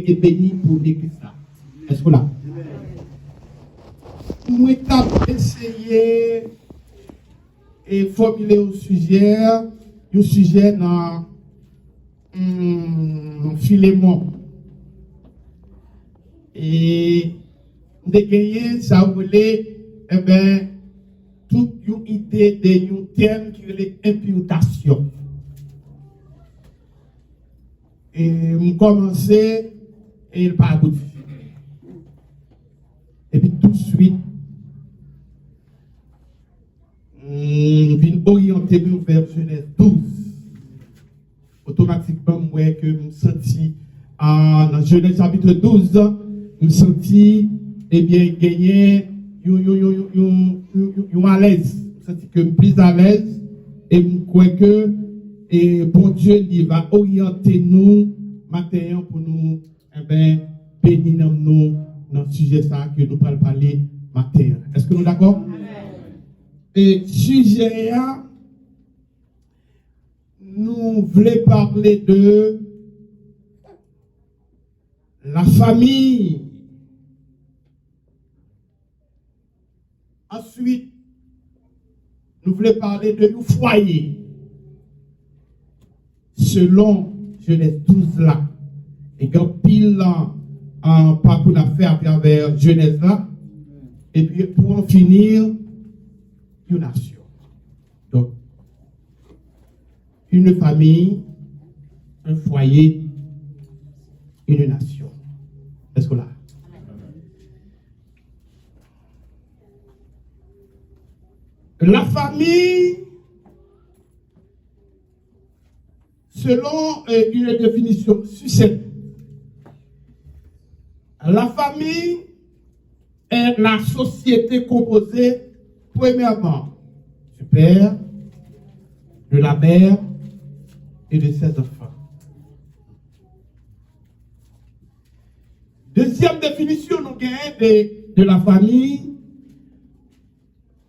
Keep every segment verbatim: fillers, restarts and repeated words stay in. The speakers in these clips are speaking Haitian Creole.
e beni pou legliz la. Èske w la? Mwen t ap eseye e fòmile yon sijè, yon sijè nan, hmm, Filemon. E m te genyen sa w rele, enben, tout yon ide de yon tèm ki rele enpirtasyon. E m kòmanse, e l pa abouti. Epi touswit, m vin oryante nou vè Jenèz douz. Otomatikman, m wè ke m santi, a, nan Jenèz chapit douz, m santi, ebyen, genyen yon, yon, yon alèz. M santi ke m plis alèz e m kwè ke, e, Bondye li va oryante nou maten an pou nou, enben, beni nanm nou nan sijè sa a ke nou pral pale maten an. Èske nou dakò? E sijè a, nou vle pale de la famille. Answit, nou vle pale de yon fwaye. Selon Jenèz douz la, e gen anpil, an, an, pa pou n ap fè atravè Jenèz la, epi pou an fini, yon nasyon. Donk, une famille, un foyer, une nation. Èske w la? La famille, selon, euh, une définition succincte, la famille est la société composée, premièrement, du père, de la mère et de ses enfants. Dezyèm definisyon nou genyen de, de la famille,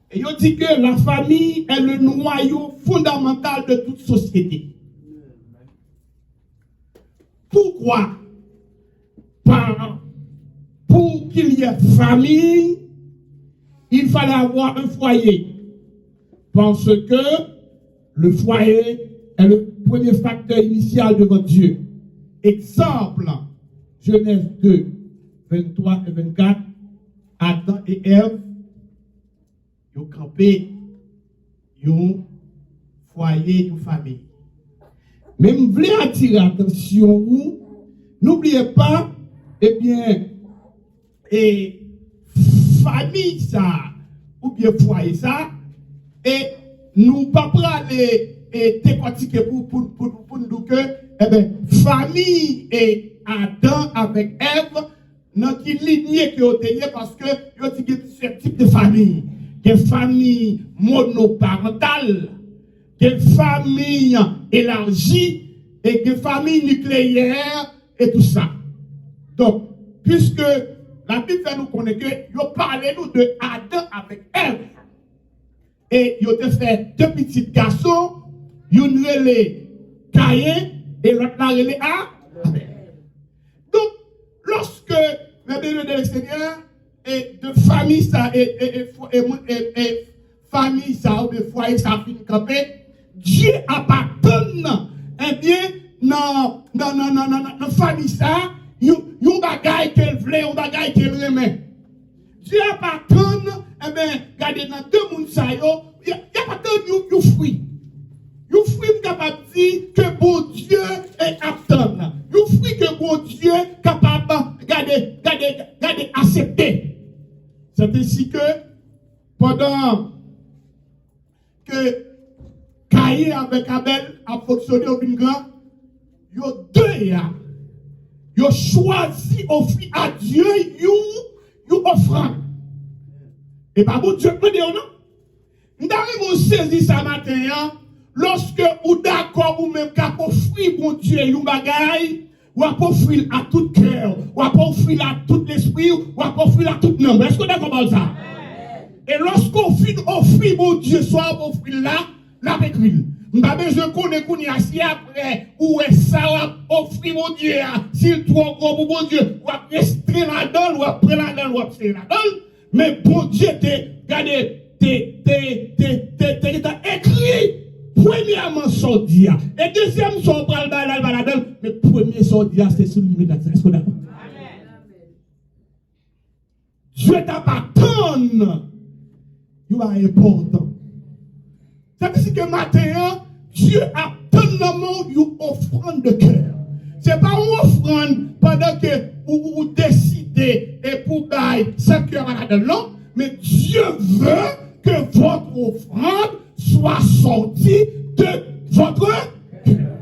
et yo di que la famille est le noyau fondamental de toute société. Pourquoi? Par, pour qu'il y ait famille, il fallait avoir un foyer. Parce que le foyer est le premier facteur initial devant Dieu. Exemple, Genèse deux, vingt-trois et vingt-quatre, Adam et Ève, yo kanpe yon fwaye, yon fanmi. Men m vle atire atansyon ou, n'oubliez pas, ebyen, e fanmi sa, oubyen fwaye sa, e nou pa prale, e dekòtike pou, pou, pou, pou n di ke, enben, fanmi, e Adan avèk Èv, nan ki linye ke yo te ye, paske yo di gen plizyè tip de fanmi. Gen fanmi monoparantal, gen fanmi elaji, e gen fanmi nikleyè, e tou sa. Donk, piske Labib fè nou konnen ke yo pale nou de Adan avèk Èv, e yo te fè de pitit gason, youn rele Kayen, e lòt la rele A-, Abèl. Donk, lòske, mes bien-aimés dans le Seigneur, e de fanmi sa, e, e, e, fo-, e, moun- e, e fanmi sa, oubyen fwaye sa fin kanpe, Dye ap atann, ebyen, nan, nan, nan, nan, nan, nan fanmi sa, yon, yon bagay ke l vle, yon bagay ke l renmen. Dye ap atann, enben, gade nan de moun sa yo, y, y ap atann yon, yon fwi. Yon fwi m kapab di ke Bondye, e, ap tann. Yon fwi ke Bondye kapab, gade, gade, gade, aksepte. Sèt ensi ke, pandan ke Kayen avèk Abèl ap fonksyone, yo vin gran, yo de a, yo chwazi ofri a Dye yon, yon ofrann. E pa Bondye k mande yo, non. M ta renmen w sezi sa maten an, lòske ou dakò ou menm k ap ofri Bondye yon bagay, w ap ofri l a tout kè w, w ap ofri l a tout lespri w, w ap ofri l a tout nanm w. Èske w dakò pawòl sa a? E lòske w fin ofri Bondye sa w ap ofri l la, l ap ekri l. M pa bezwen konnen kounye a si apre ou wè sa w ap ofri Bondye a, si l twò gwo pou Bondye, w ap reste ladan l, w ap pran ladan l, w ap sere ladan l. Men Bondye te, gade, te, te, te, te, te gentan ekri premyèman sa w di a. E dezyèm sa w pral bay la, l pa ladan l. Men premye sa w di a, se sou limit la. Èske w dakò? Dye t ap atann yon bagay enpòtan. Sa vle di ke maten an, Dye ap tann nan men w yon ofrann de kè. Se pa yon ofrann pandan ke ou, ou, ou deside e pou bay san kè a pa ladan l non, men Dieu veut que votre offrande soit sortie de votre cœur.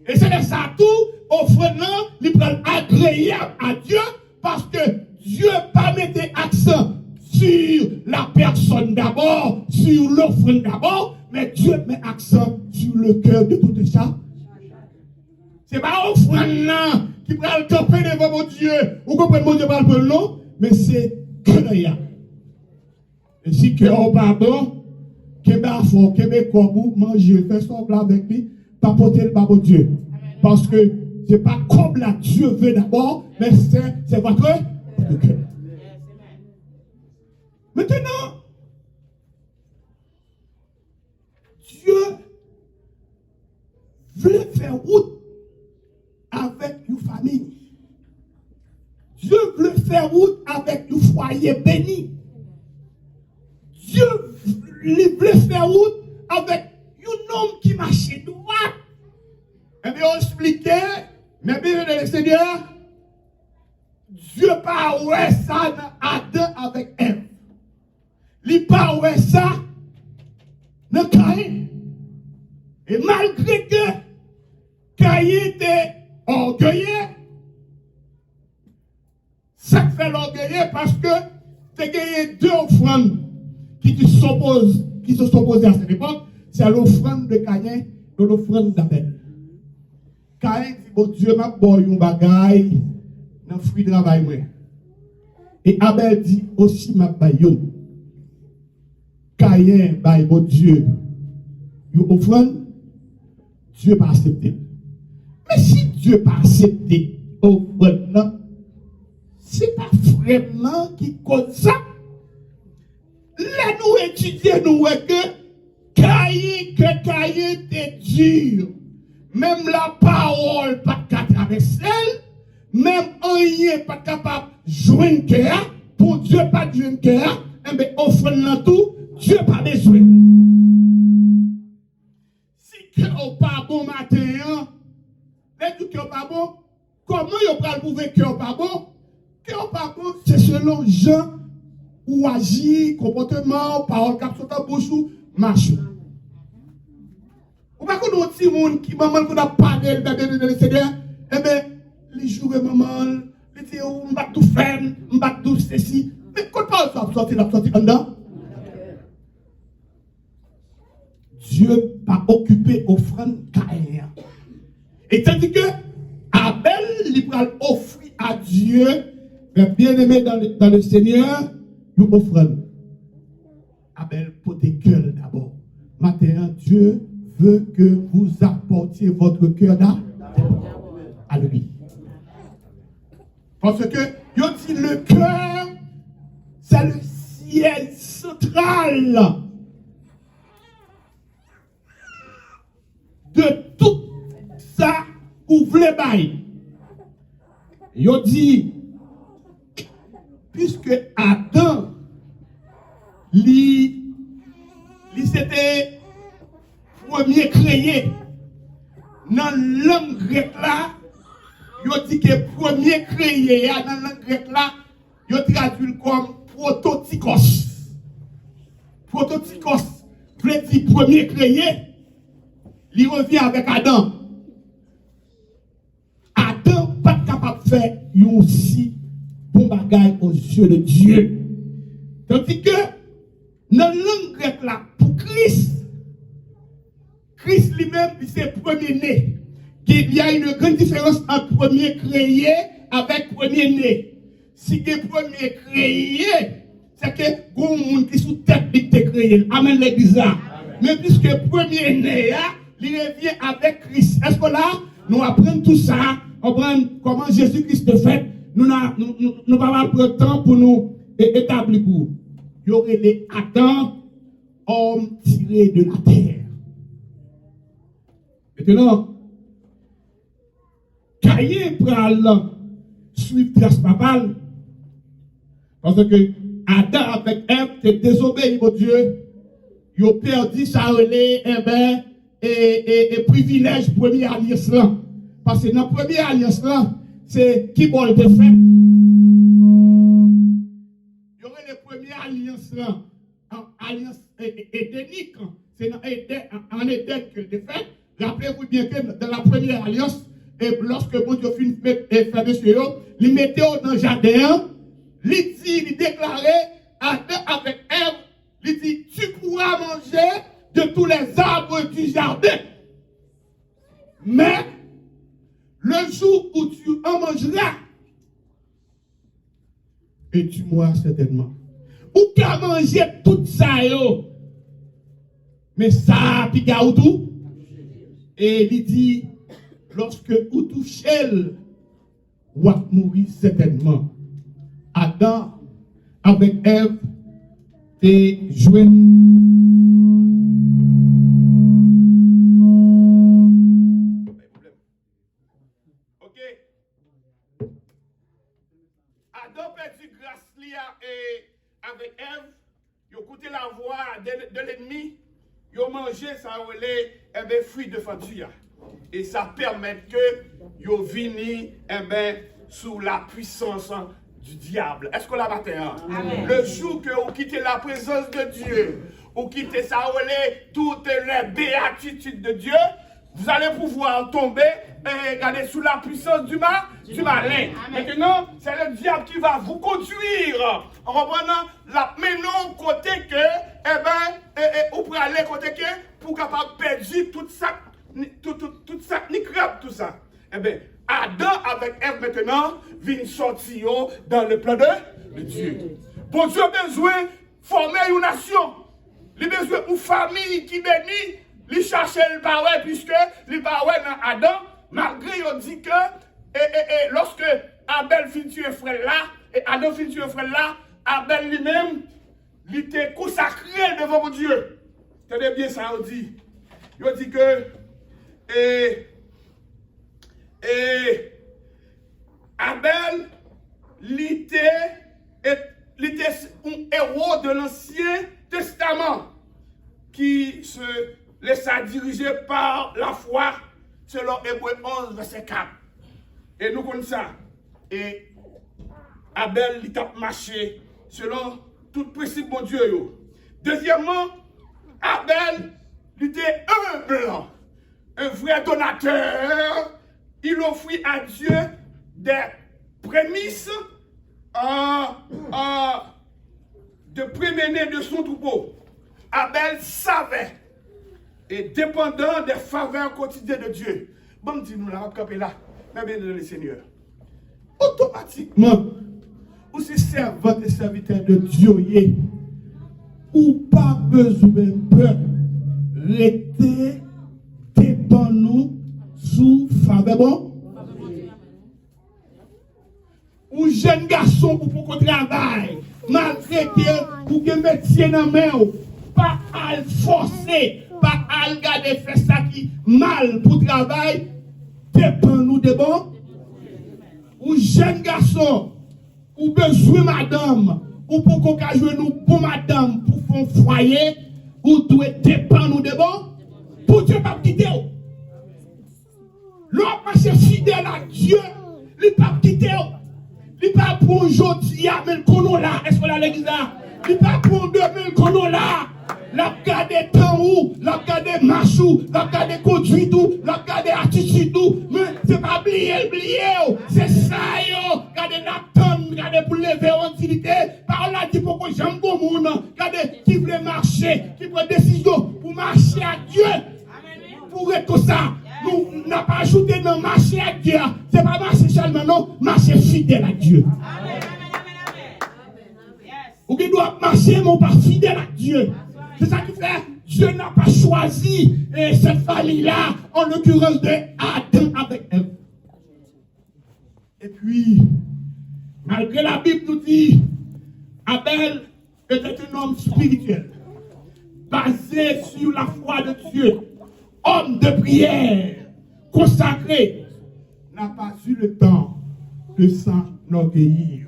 E se lè sa tou, ofrann nan, li pral agreyab a Dye, paske Dye pa mete aksan sur la personne d'abord, sur l'offrande d'abord, men Dye met aksan sur le cœur de tout sa. Se pa ofrann nan ki pral kanpe devan Bondye, ou konprann Bondye pral pran l non, men se kè a. E si kè w pa bon, kenbe afè w, kenbe kòb ou, manje, fè sa w vle avèk li, pa pote l ba Bondye. Paske se pa kòb la Dieu veut d'abord, men se, se votre, votre cœur. Maintenant, Dye vle fè wout avèk yon fanmi. Dye vle fè wout avèk yon fwaye beni. Dye, li vle fè wout avèk yon nonm ki mache dwat. Ebyen, yo esplike, men byeneme nan Senyè, Dye pa wè sa nan Adan avèk Èv. Li pa wè sa nan Kayen. E malgre ke Kayen te ògeye, sa k fè l ògeye, paske te genyen de ofrann ki te sipoze, ki te sipoze a sèt epòk, se lofrann de Kayen e lofrann d'Abèl. Kayen di Bondye, m ap ba w yon bagay nan fwi travay mwen. E Abèl di osi, m ap bay youn. Kayen bay Bondye yon ofrann, Dye pa aksepte l. Men si Dye pa aksepte ofrann nan, se pa frè m nan ki koz sa. Lè nou etidye, nou wè ke Kayen, kè Kayen te di, menm lapawòl pa t ka travèse l, menm anyen pa t kapab jwenn kè a, Bondye pa t jwenn kè a, enben ofrann nan tou, Dye pa bezwen. Si kè w pa bon maten an, lè di kè w pa bon, kòman yo pral pwouve kè w pa bon? Kè w pa bon, se selon jan ou aji, konpòteman w, pawòl k ap sot nan bouch ou, mach ou. Ou pa konn yon timoun ki manman l konn ap pale l, bebe, bebe, Senyè, enben, li joure manman l, li di, "Ou, m pa t tou fè m, m pa t tou sesi." Men kot pawòl sa ap sòti, l ap sòti anndan. Dye pa okipe ofrann Kayen an. E tandis que Abèl, li pral ofri a Dye, mes bien-aimés dans le, dans le Seigneur, yon ofrann. Abèl pote kè l dabò. Maten an, Dieu veut que vous apportiez votre cœur d'abord à lui. Parce que yo di le cœur, c'est le siège central de tout sa ou vle bay. Yo di, piske Adan, li, li se te premye kreye. Nan lang grèk la, yo di ke premye kreye a, nan lang grèk la, yo tradui l kòm pwototikòs. Pwototikòs vle di premye kreye, li revyen avèk Adan. Adan pa t kapab fè yon si bon bagay aux yeux de Dieu. Tandis que nan lang grèk la, pou Kris, Kris li menm, li se premye ne. Il y a une grande différence entre premier créé avec premier né. Si gen premye kreye, se ke gon moun ki sou tèt li ki te kreye l. Amèn legliz la. Depiske premye ne a, li revyen avèk Kris. Èske w la? Nou aprann tou sa, konprann kòman Jezi Kris te fèt. Nou, na, nou, nou, nou pa pral pran tan pou nou e, etabli pou ou. Yo rele Adan, homme tiré de la terre. Maintenant, Kayen pral swiv tras papa l, paske Adan avèk Èv te dezobeyi Bondye, yo pèdi sa rele, enben, e, e, e privilèj premye alyans lan. Paske nan premye alyans lan, se ki bò l te fèt? Yo rele premye alyans lan, an, alyans, e, e, edenik, se nan Eden, an, an Eden ke l te fèt. Rappelez-vous bien que dans la première alliance, e lòske Bondye fin met, e fè mesye yo, li mete yo nan jaden an, li di, li deklare, Adan avèk Èv, li di, tu pourras manger de tous les arbres du jardin. Mais le jour où tu en mangeras, et tu mourras certainement. Ou ka manje tout sa yo, men sa a piga ou tou. E li di, lòske ou touche l, w ap mouri sètènman. Adan avèk Èv te jwenn. Ok. Adan pèdi gras li a, e avèk Èv, yo koute lavwa de, de lènmi, yo manje sa yo rele, enben, fwi defanti a. E sa pèmèt ke yo vini, enben, sou la puissance du diable. Èske w la maten an? Amen. Le jour que ou kite la présence de Dieu, ou kite sa yo rele toutes les béatitudes de Dieu, vous allez pouvoir tomber, eh, regardez, sous la puissance du ma-, du malin. Amen. Maintenant, c'est le diable qui va vous conduire. Ou konprann? L ap mennen w kote ke, enben, e, e, ou prale kote ke pou w kapab pèdi tout sa, tout, tout, tout sa, ni krab, tout sa. Enben, Adan avèk Èv, maintenant, vin sòti yo dans le plan de, de Dieu. Bondye bezwen fòme yon nasyon. Li bezwen yon fanmi ki beni, li chache, li pa wè, piske li pa wè nan Adan, malgre yo di ke, e, e, e, lòske Abèl fin tiye frè l la, e Adan fin tiye frè l la, Abèl li menm, li te konsakre l devan Bondye. Tande byen sa yo di. Yo di ke, e, e, Abèl, li te, e, li te yon ewo de l'Ancien Testament ki se lesa dirije pa lafwa, selon Ebre onz, vèsè kat. E nou konn sa. E Abèl, li t ap mache selon tout prensip Bondye yo. Dezyèmman, Abèl, li te enb, un vrai donateur. Il offrit à Dieu des prémices, euh, euh, de premier-né de son troupeau. Abèl savait et dépendant des faveurs quotidiennes de Dieu. Ban m di nou la, m ap kanpe la. Mè byen nan le Senyè. Otomatikman, ou se sèvant e sèvitè de Dye w ye. Ou pa bezwen pè. Rete depann ou sou favè bon. Ou jèn gason, ou poko travay, malgre ke ou gen metye nan men w, pa al fòse, pa al gade fè sa ki mal pou travay, depann ou de bon. Ou jèn gason, ou bezwen madanm, ou poko ka jwenn yon bon madanm pou fè yon fwaye, ou dwe depann ou de bon. Bondye p ap kite w. Lè w ap mache fidèl ak Dye, li p ap kite w. Li pa pran w jodi a, men l konnen w la. Èske w la legliz la? Li pa pran w demen, l konnen w la. L ap gade tan ou, l ap gade mach ou, l ap gade konduit ou, l ap gade atitid ou. Men se pa bliye l bliye w. Se sa yo gade l ap tann, gade pou l leve w an diyite. Pawòl la di poko janm gon moun, gade, ki vle mache, ki pran desizyon pou mache ak Dye. Pou ret konsa, nou, n ap ajoute nan mache ak Dye a. Se pa mache sèlman, non, mache fidèl ak Dye. Ou gen dwa ap mache, men w pa fidèl ak Dye. Se sa ki fè Dieu n'a pas choisi eh, cette famille-là, en l'occurrence de Adam avec Ève. Et puis, malgré la Bible nous dit, Abel était un homme spirituel, basé sur la foi de Dieu, homme de prière, consacré, n'a pas eu le temps de s'enorgueillir.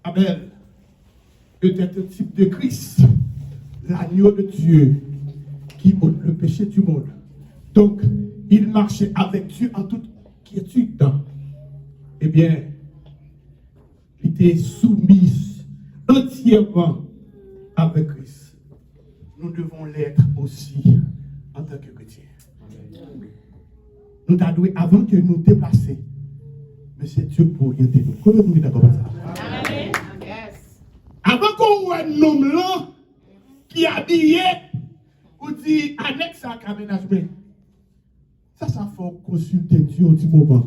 Abel était un type de Christ, l'agneau de Dieu qui ôte le péché du monde. Donc, il marchait avec Dieu en toute quiétude. Eh bien, li te soumi antyèman avèk Kris. Nous devons l'être aussi en tant que chrétiens. Nou ta dwe, avan ke nou deplase, men se Dye pou oryante nou. Konbyen moun ki dakò avèk sa? Avan ke w wè nonm lan ki abiye, ou di, a nèg sa ka mennaj mwen. Sa, sa fè w konsilte Dye yon ti moman.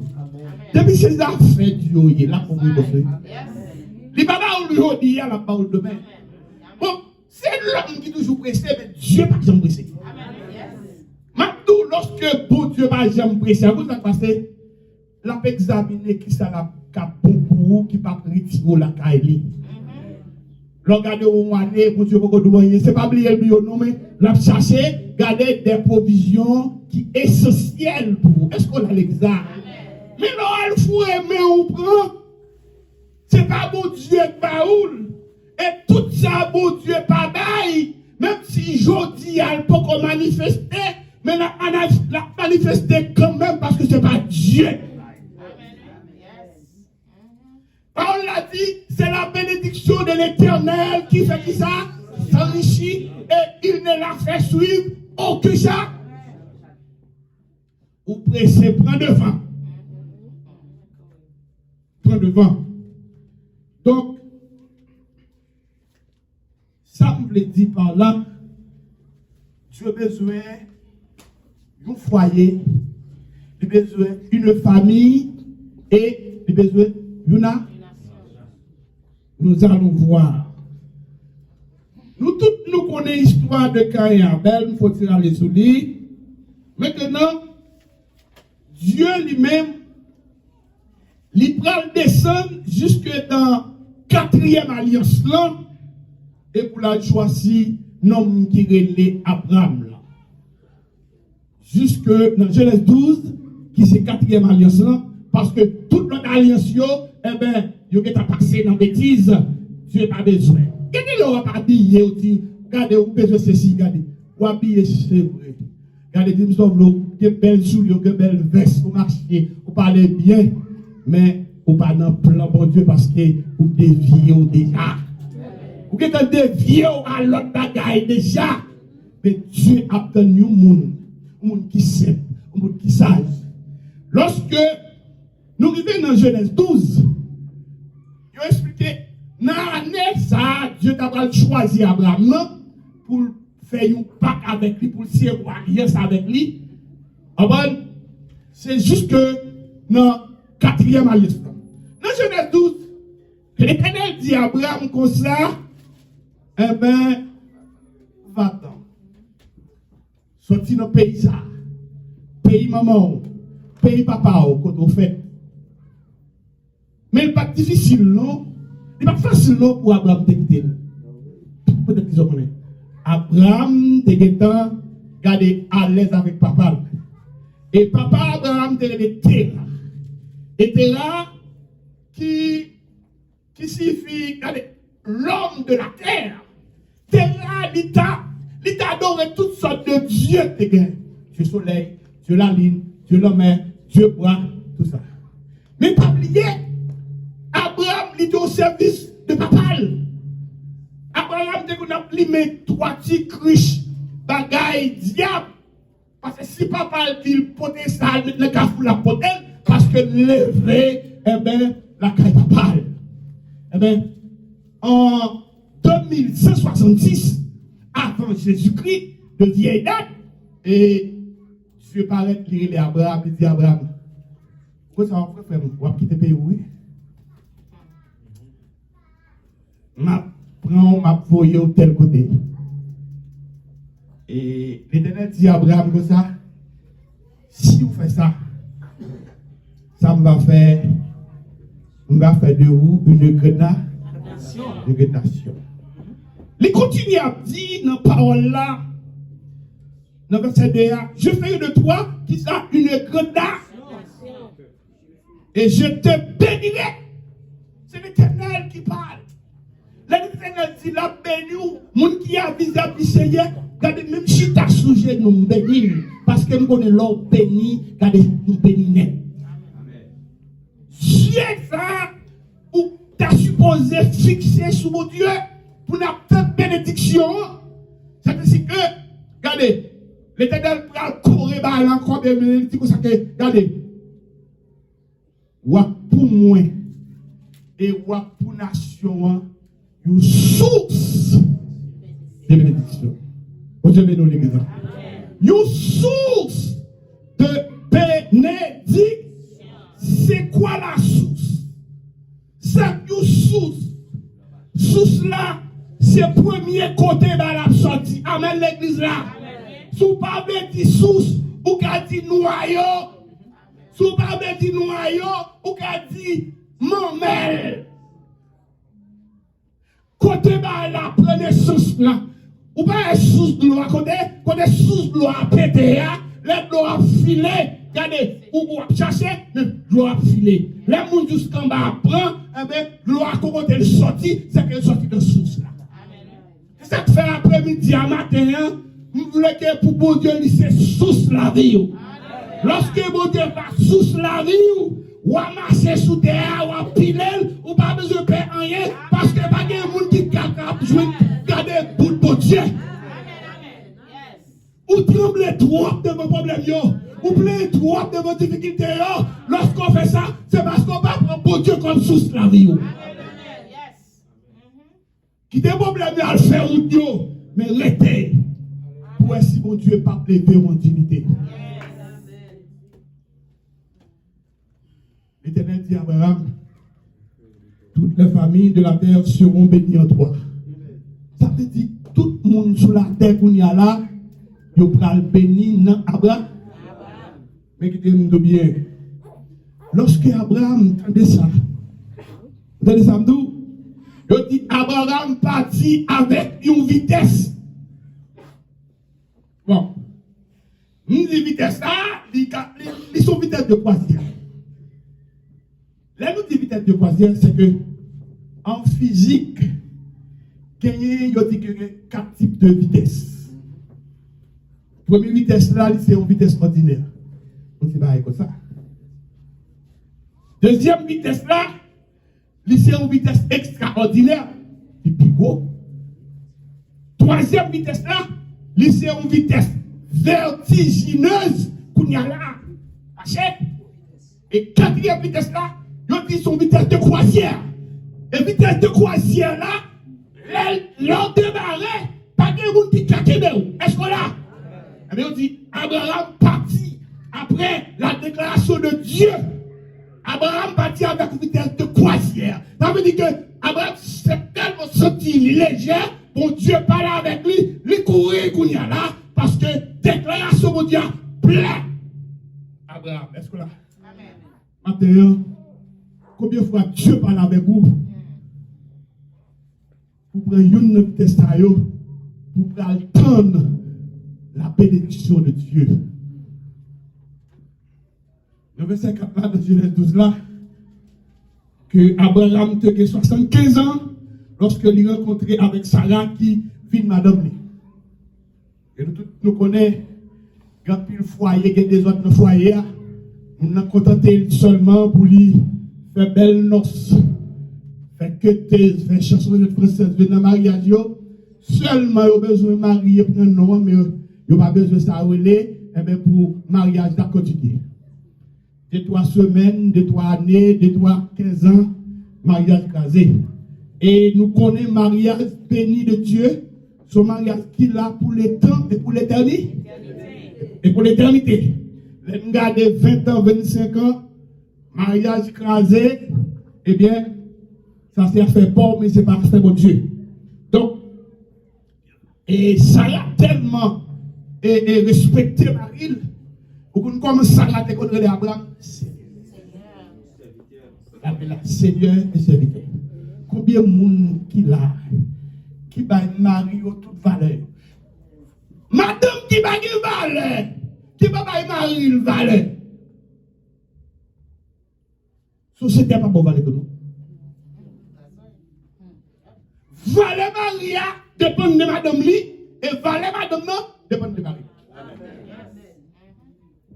Depi se zafè Dye w ye, l ap konprann w. Li pa ba ou l jodi a, l ap ba ou l demen. Bon, se lòm ki toujou prese, men Dye pa janm prese. M ap di w, lòske Bondye pa janm prese, ou konn sa k pase? L ap egzamine kisa l ap ka bon pou ou ki p ap retire w lakay li. Lè w gade w yon ane, Bondye poko di w anyen, se pa bliye l bliye w non, men l ap chache gade de pwovizyon ki esansyèl pou ou. Èske w la legliz la? Men lè w al foure men w pran, se pa Bondye k ba ou l. E tout sa Bondye pa bay, menm si jodi a l poko manifeste, men l ap manif-, l ap manifeste kanmenm paske se pa Dye. Pawòl la di, c'est la bénédiction de l'Éternel qui fait qui ça? S'enrichit et il ne la fait suivre aucun chat. Ou prese, pran devan. Pran devan. Donk, sa m vle di pa la, Dye bezwen yon fwaye, li bezwen une famille, e li bezwen yon na-, nous allons voir. Nou tout nou konnen istwa de Kayen Abèl, m fò ti rale sou li. Mentnan, Dye li menm, li pral desann jiske nan katriyèm alyans lan, e pou l al chwazi nonm ki rele Abram lan. Jiske nan Jenèz douz, ki se katriyèm alyans lan, paske tout lòt alyans yo, enben, yo gentan pase nan betiz, Dye pa bezwen. Gade lè w ap abiye, ou di, gade, ou bezwen sesi, gade. Ou abiye, se vre. Gade, di m sa w vle, ou gen bèl soulye, ou gen bèl vès, ou mache, ou pale byen, men ou pa nan plan Bondye paske ou devye w deja. Ou gentan devye w a lòt bagay deja. Men Dye ap tann yon moun, yon moun ki senp, yon moun ki saj. Lòske nou rive nan Jenèz douz, yo eksplike nan ane sa a, Dye ta pral chwazi Abraram nan pou l fè yon pak avèk li, pou l siyen yon alyans avèk li. Konprann? Se jiske nan katriyèm alyans lan. Nan Jenèz douz, Letènèl di Abraram konsa, enben, va-t'en. Sòti nan peyi sa a, peyi manman w, peyi papa w, kote w fèt. Men li pa t difisil non, li pa t fasil non pou Abraram te kite l. Poutèt ki sa w konnen? Abraram te gentan gade alèz avèk papa l. E papa Abraram te rele Tera. E Tera ki ki siyifi, gade, l'homme de la terre. Tera, li ta, li ta adore tout sòt de dye te gen. Dye solèy, dye lalin, dye lanmè, dye bwa, tout sa. Men pa bliye, Abraram, li te o sèvis de papa l. Abraram te konn ap limen twati krich bagay dyab. Paske si papa l di l pote sa, l met nan kafou l ap pote l, paske l leve, enben, lakay papa l. Enben, an de mil san swasannsis avan Jezikri, de vyèy dat, e Dye parèt, li rele Abraram, li di, Abraram, ou konn sa w ap fè, frè m? W ap kite peyi w, wi. M ap pran w, m ap voye w tèl kote. E Letènèl di Abraram konsa, si w fè sa, sa m va fè, m va fè de ou une grande na-, une grande nation. Li kontinye ap di nan pawòl la, nan vèsè de a, je ferai de toi, ki sa, une grande nation. Et je te bénirai. Se Letènèl ki pale. Lè Letènèl di l ap beni w, moun ki a vizab li Senyè, gade, menm chita sou jenou m beni l, paske m konnen lè w beni, gade, m beni nèt. Sijè sa ou ta sipoze fikse sou Bondye pou n ap tann benediksyon an. Sètadi ke, gade, Letènèl pral kore bagay la ankò, men li di konsa ke, gade, w ap pou mwen e w ap pou nasyon an yon sous de benediksyon. Bondye beni w, legliz la. Yon sous de benediksyon. Se kwa la sous? Sa k yon sous? Sous la, se premye kote bagay la ap sòti. Amèn, legliz la. Si w pa vle di sous, ou ka di nwayo. Si w pa vle di nwayo, ou ka di manmèl. Kote bagay la pran nesans la. Ou pa wè sous dlo a kote, kote sous dlo a pete a, lè dlo a ap file, gade, ou, ou ap chache, men dlo a ap file. Lè moun jis anba a pran, enben, dlo a kokote l sòti, se ke l sòti nan sous la. Se sa k fè apremidi a maten an, m vle ke pou Bondye li se sous lavi w. Lòske Bondye pa sous lavi w, w a mache sou tè a, w ap pile l, ou pa bezwen pè anyen, paske pa gen moun ki ka, ka ap jwenn gade bout Bondye. Ou tranble twòp devan pwoblèm yo, ou plenyen twòp devan difikilte yo. Lòske w fè sa, se paske w pa pran Bondye kòm sous lavi w. Kite pwoblèm yo al fè wout yo, men rete pou wè si Bondye p ap leve w an diyite. Letènèl di Abraram, toutes les familles de la terre seront bénies en toi. Sa vle di, tout moun sou latè kounye a la, yo pral beni nan Abra-, Men kite m di w byen. Lòske Abraram tande sa, tande sa m di w, yo di Abraram pati avèk yon vitès. Bon, m di vitès la, li ka, li, li se yon vitès de kwazyè. Lè nou di vitès de kwazyè, se ke an fizik, genyen, yo di ke gen kat tip de vitès. Premye vitès la, li se yon vitès òdinè. Yon ti bagay konsa. Dezyèm vitès la, li se yon vitès ekstraòdinè. Li pi gwo. Twazyèm vitès la, li se yon vitès vètijinez kounye a la. Mache. E katriyèm vitès la, yo di se yon vitès de kwazyè. E vitès de kwazyè la, lè, lè w demare, pa gen moun ki ka kenbe w. Èske w la? Ebyen, yo di, Abraram pati apre la déclaration de Dieu. Abraram pati avèk yon vitès de kwazyè. Sa vle di ke Abraram tèlman santi li lejè, Bondye pale avèk li, li kouri kounye a la, paske deklarasyon Bondye a plè. Abraram, èske w la? Maten an, konbyen fwa Dye pale avèk ou pou pran youn nan vitès sa yo, pou pral tann la bénédiction de Dieu? Nan vèsè kat la, nan Jenèz douz la, ke Abraram te gen swasannkenz an, lòske li rankontre avèk Sara ki vin madanm li. E nou tout, nou konnen, gen anpil fwaye, gen dezòd nan fwaye a. Moun nan kontante li sèlman pou li fè bèl nòs, fè ketez, fè chanson fransèz, vin nan maryaj yo. Sèlman yo bezwen marye, pran non an, men yo, yo pa bezwen sa rele, enben, pou maryaj la kontinye. De twa semèn, de twa ane, de twa kenz an, maryaj kraze. E nou konnen maryaj beni de Dye, se yon maryaj ki la pou letan e pou letèni-, e pou letènite. Lè n gade ven an, vennsenk an, maryaj kraze, ebyen, sa se afè pa w, men se pa afè Bondye. Donk, E Sara tèlman e, e respekte mari l. Ou konn kòman Sara te konn rele Abraram? Senyè. L ap rele Senyè e sèvitè. Konbyen moun ki la ki bay mari yo tout valè? Madanm ki pa gen valè, ki pa bay mari l valè. Sosyete a pa ba w valè tou non. Valè mari a depann de madanm li, e valè madanm nan depann de mari.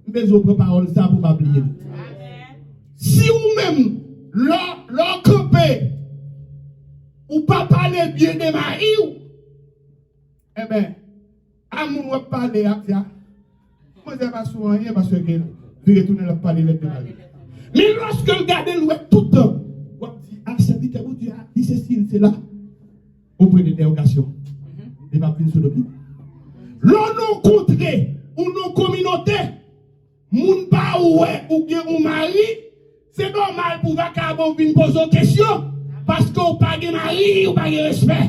M bezwen w pran pawòl sa pou w pa bliye l. Si ou menm, lè, lè w kanpe, ou pa pale byen de mari w, enben, a moun w ap pale a, di a, manzè pa sou anyen paske ke vire tounen l ap pale lèd de mari. Men lòske l gade l, l wè tout tan, w ap di, a, sèvitè Bondye a, li sesi, li sela. Ou pran de dèrogasyon. Li p ap vin sou do pye w. Lè w nan yon kontre, ou nan yon kominote, moun pa wè ou gen yon mari, se nòmal pou vakabon vin poze w kesyon, paske w pa gen mari, ou pa gen respè.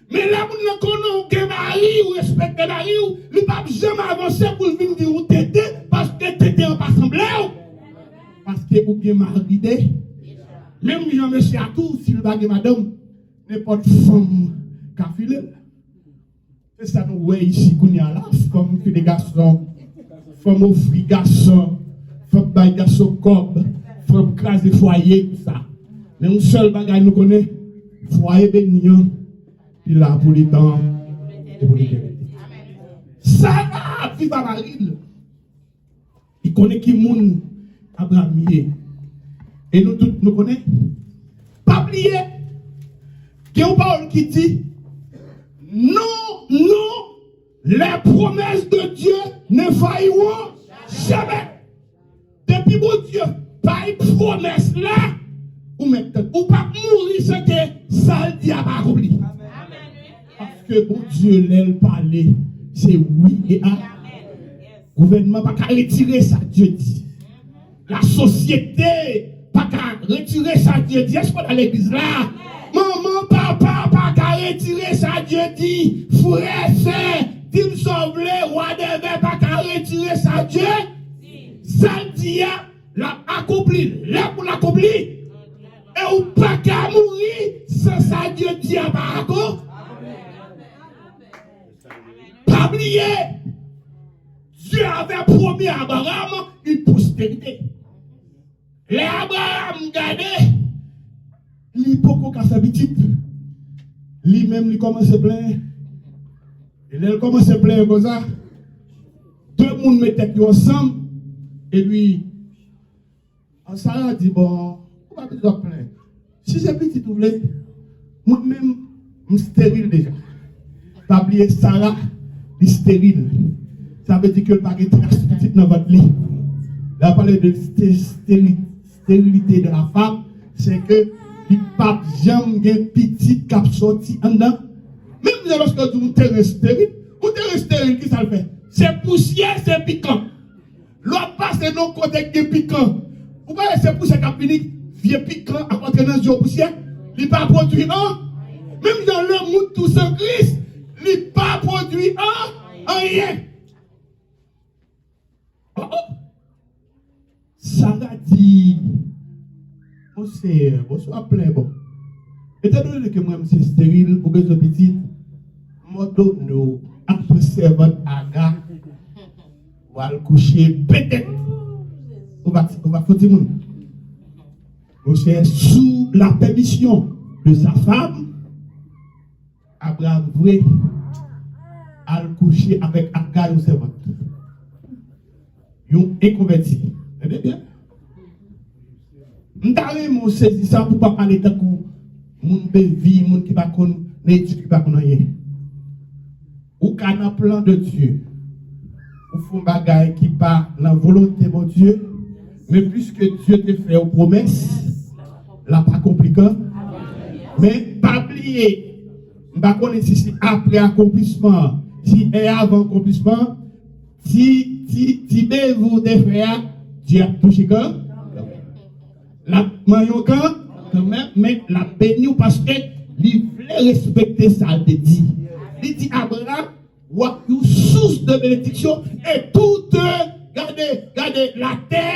Men lè moun nan konnen w gen mari, ou respekte mari w, li p ap janm avanse pou l vin di w tenten, paske tenten an pa sanble w. Paske ou gen mari de. Menm jan mesye a tou, si l pa gen madanm, nenpòt fanm ka file l. Se sa nou wè isi kounye a la, fanm file gason, fanm ofri gason, fanm bay gason kòb, fanm kraze fwaye, tout sa. Men yon sèl bagay nou konnen, fwaye beni an, li la pou letan e pou letènite. Sara ap viv a mari l. Li konnen ki moun Abraram ye. E nou tout, nou konnen. Pa bliye, gen yon pawòl ki di, non, non, les promesses de Dieu ne failliront jamais. Depi Bondye bay pwomès la, ou mèt tann. Ou p ap mouri san ke sa l di a pa akonpli. Paske Bondye, lè l pale, se wi e amen. Gouvènman pa ka retire sa Dye di. Lasosyete pa ka retire sa Dye di. Èske w nan legliz la? Manman, papa pa ka retire sa Dye di. Frè, sè, di m sa w vle, wadèvè pa ka retire sa Dye. Sa l di a, l ap akonpli l. Lè pou l akonpli. E ou pa ka mouri san sa Dye di a pa akonpli. Pa bliye, Dye avè pwomèt Abraram yon posterite. Lè Abraram gade, li poko ka fè pitit. Li menm, li kòmanse plenyen. E lè l kòmanse plenyen konsa, de moun met tèt yo ansanm, epi An Sara di, bon, ou pa bezwen ap plenyen. Si se pitit ou vle, mwen menm, m steril deja. Pa bliye, Sara, li steril. Sa vle di ke l pa gen tras pitit nan vant li. Lè yo pale de ste-, steri-, sterilite de la femme, se ke li p ap janm gen pitit k ap soti anndan. Menm jan lòske yo di yon teren steril, yon teren steril, ki sa l fè? Se pousyè, se pikan. Lè w ap pase nan yon kote k gen pikan, ou pa wè se pousyè k ap vini, vye pikan ap antre nan zye w, pousyè, li pa pwodui an. Menm jan lanmou tou san Kris, li pa pwodui an, anyen. Oh, oh. Sara di, Mon Seyè, bonswa plen bon. Etandone ke mwen m se steril, ou bezwen pitit, m òdone w ak sèvant Aga, w al kouche petèt ou va, ou va fè timoun. Mon Seyè, sous la permission de sa femme, Abraram vre al kouche avèk Aga, yon sèvant. Yon enkonvèti. Tande byen. M ta renmen w sezi sa pou w pa pale tankou moun bevi, moun ki pa konn etid, ki pa konn anyen. Ou ka nan plan de Dye. Ou fè yon bagay ki pa nan volonte Bondye. Men piske Dye te fè yon pwomès, l ap akonpli kan. Men pa bliye, m pa konnen si se apre akonplisman an, si e avan akonplisman an, ti, ti, ti bevi w te fè a, Dye ap touche kan. L ap manyen w kan, kanmenm, men l ap beni w paske li vle respekte sa l te di. Li di Abraram, w ap yon sous de benediksyon, e tout, gade, gade, latè,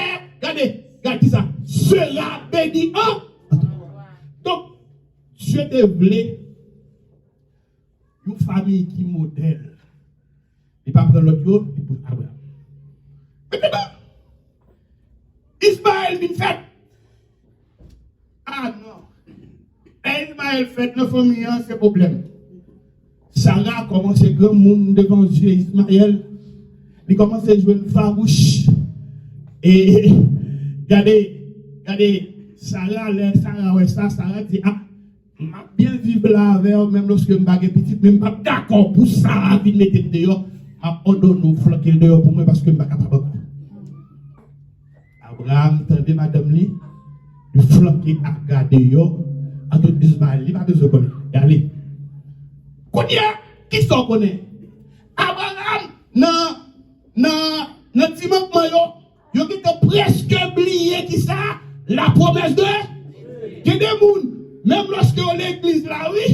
gade, gade sa, sera béni en. Donk, Dye te vle yon fanmi ki modèl. Li pa pran lòt yo, li pran Abraram. Mentenan, Izmayèl vin fèt. Ah non. Lè Izmayèl fèt nan fanmi an, se pwoblèm. Sara kòmanse granmoun devan zye Izmayèl. Li kòmanse jwenn fawouch. E gade, gade, Sara, lè Sara wè sa, Sara di, ah, m ap byen viv la avè w, menm lòske m pa gen pitit, men m p ap dakò pou Sara vin mete m deyò. M ap òdone w flanke l deyò pou mwen, paske m pa kapab ankò. Abraram tande madanm li, li flanke Aga deyò, antre Izmayèl, li pa bezwen konnen. Li ale. Kounye a, kisa w konnen? Abraram, nan, nan, nan ti mankman yo, yo gentan prèske bliye kisa? La promesse de. Gen de moun, menm lòske yo legliz la, wi,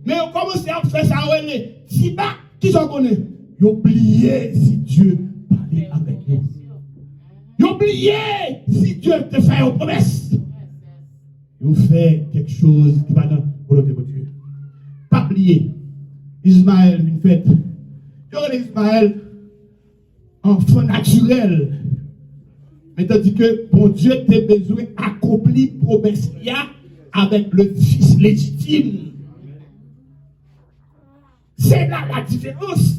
men yo kòmanse ap fè sa yo rele ti bak, kisa w konnen? Yo bliye si Dye pale avèk yo. Yo bliye si Dye te fè yo pwomès. Yo fè kèk choz ki pa nan volonte Bondye. Pa bliye, Izmayèl vin fèt. Yo rele Izmayèl enfant naturel. Men tandis que Bondye te bezwen akonpli pwomès li a avec le fils légitime. Se la la diferans.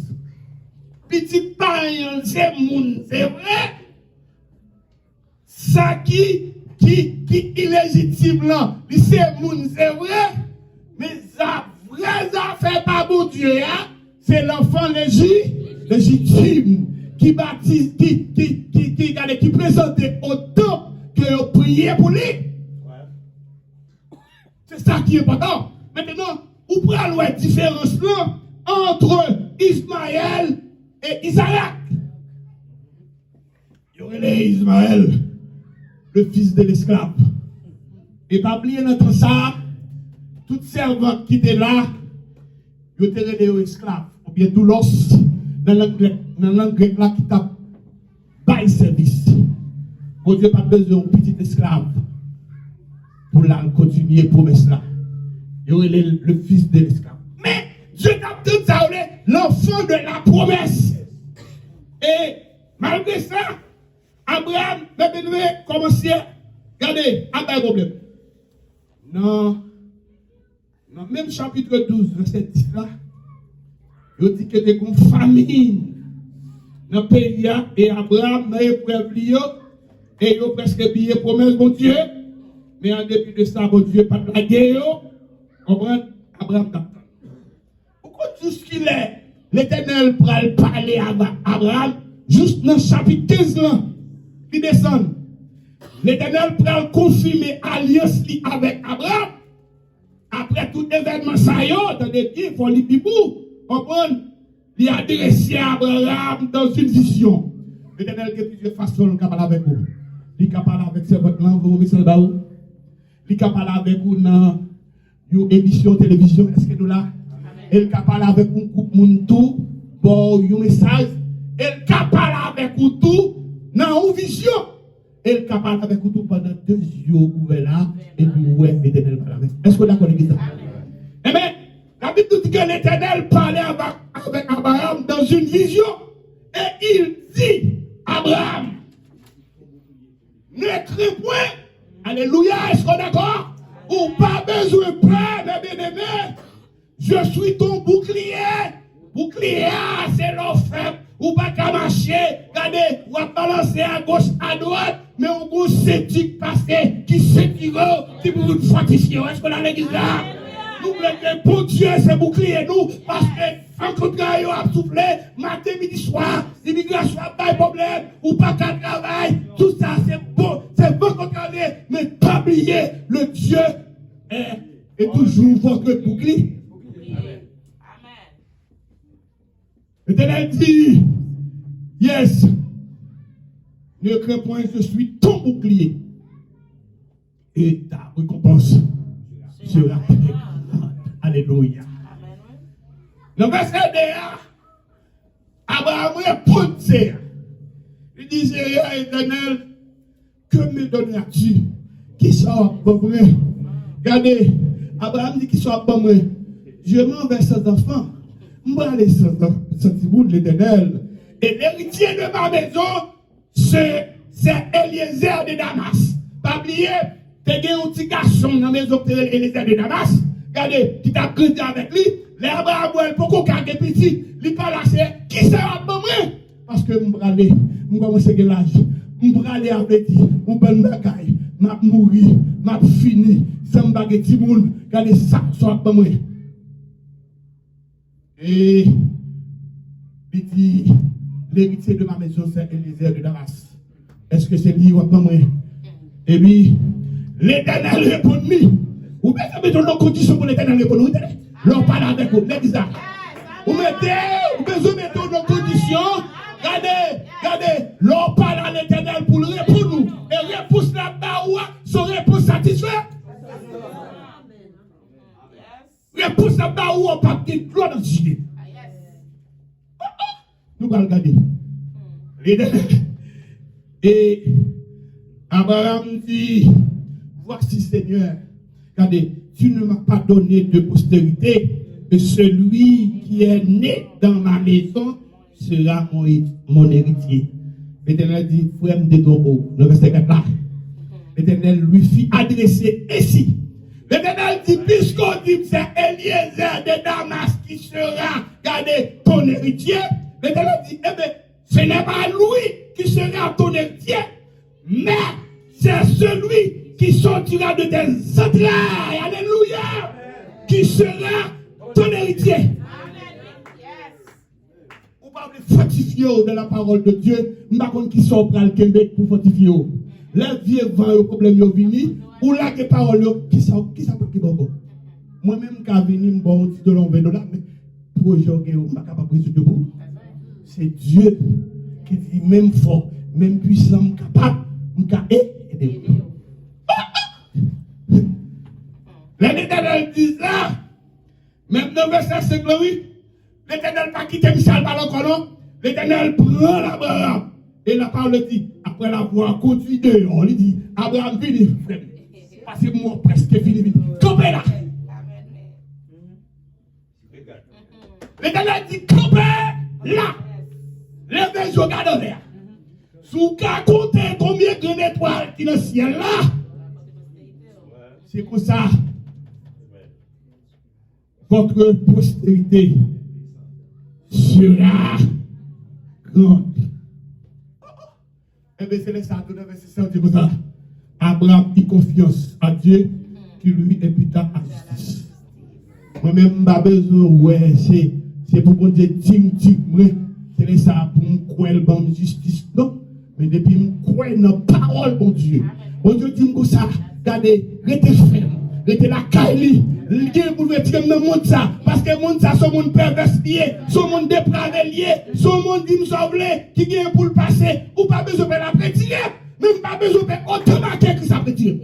Pitit pa yon se moun, se vre. Sa ki, ki, ki ilejitim lan, li se moun, se vre, men sa vrè zafè pa Bondye a, se lanfan leji, lejitim ki batiz, ki, ki, ki, ki, gade, ki prezante o tanp ke yo priye pou li. Se sa ki enpòtan. Mentenan, ou pral wè diferans lan antre Izmayèl e Izarak. Yo rele Izmayèl le fils de l'esclave. E pa bliye nan tan sa a, tout sèvant ki te la, yo te rele yo esklav, oubyen doulos nan lang grèk, nan lang grèk la ki t ap bay sèvis. Bondye pa t bezwen yon pitit esklav pou l al kontinye pwomès la. Yo rele l le fils de l'esclave. Men, Dye t ap tann sa yo rele l'enfant de la promesse. E malgre sa, Abraram, men byeneme, kòmanse, gade, ap bay pwoblèm. Nan, nan menm chapit douz, vèsè dis la, yo di ke te gon famin nan peyi a, e Abraram nan eprèv li yo, e yo prèske bliye pwomès Bondye, men an depi de sa, Bondye pa t lage yo, konprann, Abraram t ap tann. Ou konn jiskilè Letènèl pral pale avèk Abraram? Jis nan chapit kenz lan, li desann. Letènèl pral konfime alyans li avèk Abraram. Apre tout evènman sa yo, tande byen, fò li Bib ou, konprann, li adrese Abraram dans une vision. Letènèl gen plizyè fason l ka pale avèk ou. Li ka pale avèk sèvant lan, voye yon mesaj ba ou. Li ka pale avèk ou nan yon emisyon televizyon, èske nou la? E l ka pale avèk yon gwoup moun tou, ba w yon mesaj. E l ka pale avèk ou tou nan yon vizyon. E l ka pale avèk ou tou pandan de zye w ouvè la, epi w wè Letènèl pale avèk ou. Èske w dakò, legliz la? Amen. Labib nou di ke Letènèl pale avèk, avèk Abraham dans une vision, et il dit, Abraham, Ne crains point. Alelouya, èske w dakò? Ou pa bezwen pè, men byeneme. Je suis ton bouclier. Boukliye a, se lè w fèb, ou pa ka mache. Gade, w ap balanse agoch, adwat, men w gon senti k pase, ki sentire w, ki pou vin fòtifye w. Èske w nan legliz la? Nou vle ke Bondye se boukliye nou, paske van kontrè yo ap soufle, maten, midi, swa, imigrasyon ap bay pwoblèm, ou pa ka travay, tout sa se bon, se bon kontrè, men pa bliye, le Dieu est et toujours votre bouclier. L'Éternel dit, yes, ne crains point, je suis ton bouclier. Et ta récompense sera très grande. Alelouya. Nan vèsè de a, Abraram reponn Seyè. Li di, Seyè Etènèl, que me donneras-tu? Kisa w ap ban mwen? Gade, Abraram di, kisa w ap ban mwen? Je m'en vais sans enfant. M prale san, san timoun, Letènèl. Et l'héritier de ma maison, se, se Eliezer de Damas. Pa bliye, te gen yon ti gason nan mezon ki te rele Eliezer de Damas. Gade, ki t ap grandi avèk li. Lè Abraram wè l poko ka gen pitit, li pale a Seyè, kisa w ap ban mwen? Paske m prale, m kòmanse gen laj. M prale a vle di, yon bann bagay, m ap mouri, m ap fini, san m pa gen timoun. Gade sa, sa w ap ban mwen. E li di, l'héritier de ma maison, c'est Eliezer de Damas. Èske se li w ap ban mwen? Epi, Letènèl reponn li. Ou bezwen mete w nan kondisyon pou Letènèl reponn ou, wi, tande. Lè w pale avèk ou, legliz la. Ou mete, ou bezwen mete w nan kondisyon. Gade, gade, lè w pale a Letènèl pou l reponn ou. E repons l ap ba ou a, se yon repons satisfè. Repons l ap ba ou an p ap gen dlo nan zye. Nou pral gade. Li di, e Abraham di, Voici, Seigneur, gade, tu ne m'as pas donné de postérité, et celui qui est né dans ma maison sera mon, mon héritier. Letènèl di, frè m, detwonpe w. Nan vèsè kat la, Letènèl lui fit adresser ainsi. Letènèl di, piske w di m se Eliezer de Damas ki sera, gade, ton héritier. Letènèl di, eh bien, ce n'est pas lui qui sera ton héritier, mais c'est celui qui sortira de tes entrailles, alléluia, qui sera ton héritier. Ou pa vle fòtifye w dans la parole de Dieu, m pa konn kisa w pral kenbe pou fòtifye w. Lè vye van yo, pwoblèm yo vini, ou lage pawòl yo, kisa, kisa w pral kenbe ankò? Mwen menm, m ka vini, m ba w yon ti dola, yon ven dola, men pwojè w gen yo, m pa kapab rezoud yo pou ou. Se Dye ki di, men m fò, men m pwisan, m kapab, m ka e-, ede w. Lè Letènèl di sa, menm nan vèsè senk lan, wi, Letènèl pa kite misye al pale ankò, non. Letènèl pran Abraham. E lapawòl di, après l'avoir conduit dehors, li di, Abraham, vini, frè m. Pase mwen prèske fini, vini. Kanpe la. Letènèl di, kanpe la. Leve je w, gade anlè a. Si w ka konte konbyen grenn etwal ki nan syèl la, se konsa, votre postérité sera grande. Enben, se lè sa a tou nan vèsè sèt, di konsa, Abraham eut confiance à Dieu qui lui imputa la justice. Mwen menm, m pa bezwen wè, se, se pou Bondye di m, di mwen, se lè sa a pou m kwè l ban m jistis, non. Men depi m kwè nan pawòl Bondye, Bondye di m konsa, gade, rete fèm, rete lakay li. Li gen pou l retire m nan mond sa, paske mond sa se yon mond pèvès li ye, se yon mond deprave li ye, se yon mond di m sa w vle, ki gen pou l pase. Ou pa bezwen pè l ap retire, men m pa bezwen pè otan make Kris ap retire m.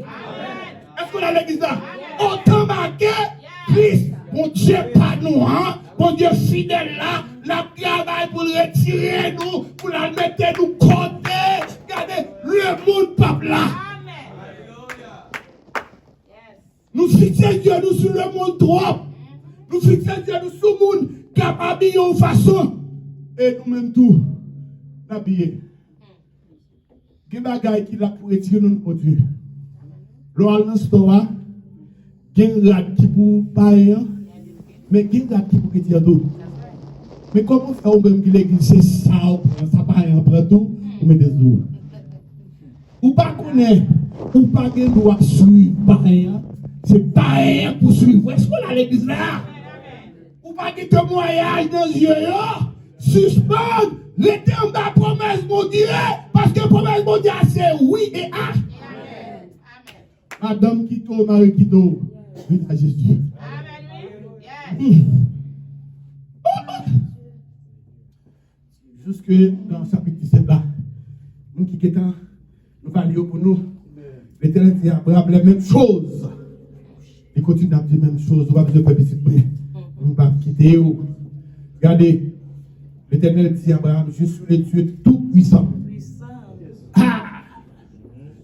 Èske w la legliz la? Otan make Kris, Bondye pa nou an, Bondye fidèl la, l ap travay pou l retire nou, pou l al mete nou kote, gade, lemonn p ap la. Nou fikse je nou sou lemonn twòp. Nou fikse je nou sou moun k ap abiye yon fason. E nou menm tou, n abiye. Gen bagay ki la pou retire nou nan Bondye. Lè w al nan store a, gen rad ki pou payen an, men gen rad ki pou kretyen an tou. Men kòman fè ou menm ki legliz se sa w pran, sa payen an pran tou, ou mete sou ou? Ou pa konnen, ou pa gen dwa swiv payen an, se payen an pou swiv ou. Èske w la legliz la? Ou pa gen temwayaj nan zye yo? Sispann rete anba pwomès Bondye, paske pwomès Bondye a se wi e a. Madanm kite w, mari kite w, vin a Jezi. Hmm. Jiske nan chapit disèt la, moun ki gentan, nou va li yo pou nou. Letènèl di Abraham les mêmes choses. Li kontinye ap di menm choz, ou pa bezwen pè pitit mwen. Mwen p ap kite w. Gade, L'Éternel dit à Abraham, je suis le Dieu tout-puissant. Ah!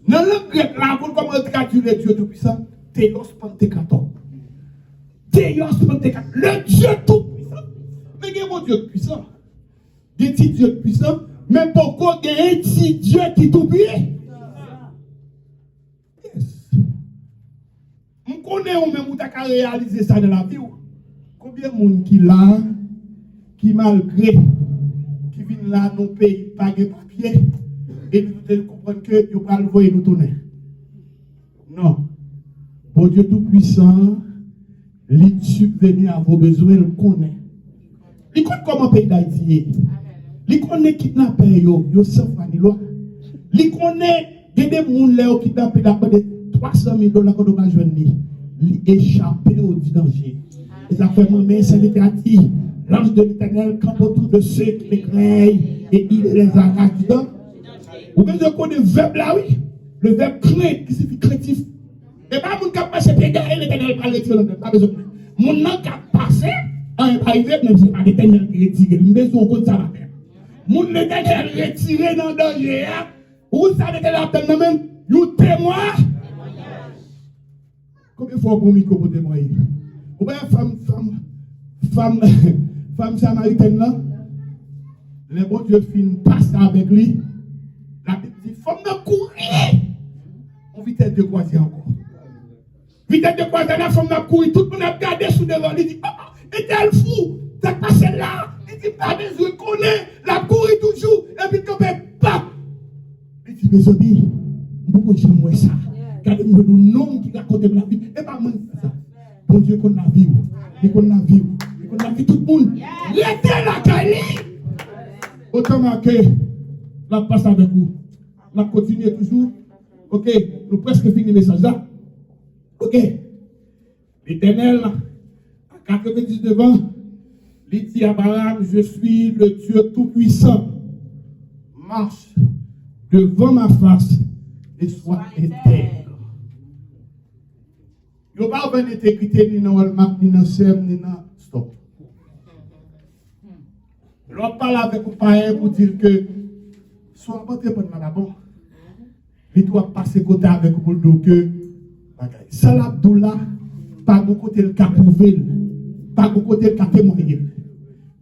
Nan lang grèk la, konn kòman yo tradui le Dieu tout-puissant? Theos Pantokrator. Theos Pantokrator. Le Dieu tout-puissant. Men gen Bondye pwisan. Gen ti Dye pwisan, men poko gen ti Dye ki tou pwisan. Yes. M konnen ou menm ou ta ka reyalize sa nan lavi w. Konbyen moun ki la, ki malgre, ki vin la nan peyi pa gen papye, e nou te konprann ke yo pral voye nou tounen? Non. Bondye tou pwisan an, li subveni a vo bezwen, l konnen. Li konn kòman peyi Dayiti ye. Li konnen kidnapè yo, yo san fwa ni lwa. Li konnen gen de moun lè yo kidnape, l ap mande twa san mil dola kote w ka jwenn li. Li echape o di danje. E sa fè mwen men sèvitè a di, l'ange de l'Éternel campe autour de ceux qui le craignent et il les arrache du danger. Ou bezwen konnen vèb la, wi. Le verbe crainte, ki siyifi krentif. E pa moun k ap mache pye gaye Letènèl pral retire nan tèt. Pa bezwen konnen. Moun nan k ap pase, anyen pa rive, menm si se pa Letènèl ki retire l. M bezwen w konn sa maten. Moun Letènèl retire nan danje a, ou sa Letènèl ap tann nan men l, yon temway. Konbyen fwa w pran mikwo pou temwaye? Ou pa wè fanm, fanm, fanm, fanm samaritèn nan, lè Bondye fin pase avèk li, Labib di, fanm nan kouri yon vitès de kwaze ankò. Vitès de kwaze la, fanm nan ap kouri, tout moun ap gade sou devan, li di, oh, oh, entèl fou, sa k pase l la? Li di, pa bezwen konnen, l ap kouri toujou, epi kanpe, pap! Li di, mezanmi, m poko janm wè sa. Gade m jwenn yon nonm ki rakonte m lavi m. E pa mwen ki di sa. Bondye konn lavi w. Li konn lavi w. Li konn lavi tout moun. Rete lakay li. Otan ma ke l ap pase avèk ou. N ap kontinye toujou. Oke, nou prèske fini mesaj la. Oke. Letènèl, a katrevendiznèf an, li di Abraham, je suis le Dieu tout-puissant. Marche devant ma face et sois intègre. Yo pa vann entegrite ni nan Walmart, ni nan Sèm, ni nan Stop. Lè w ap pale avèk yon payen pou di l ke sa w ap antrepann la pa bon, li tou ap pase kote avèk ou pou l di w ke bagay. Sa l ap di w la, pa gon kote l ka pwouve l, pa gon kote l ka temwaye l.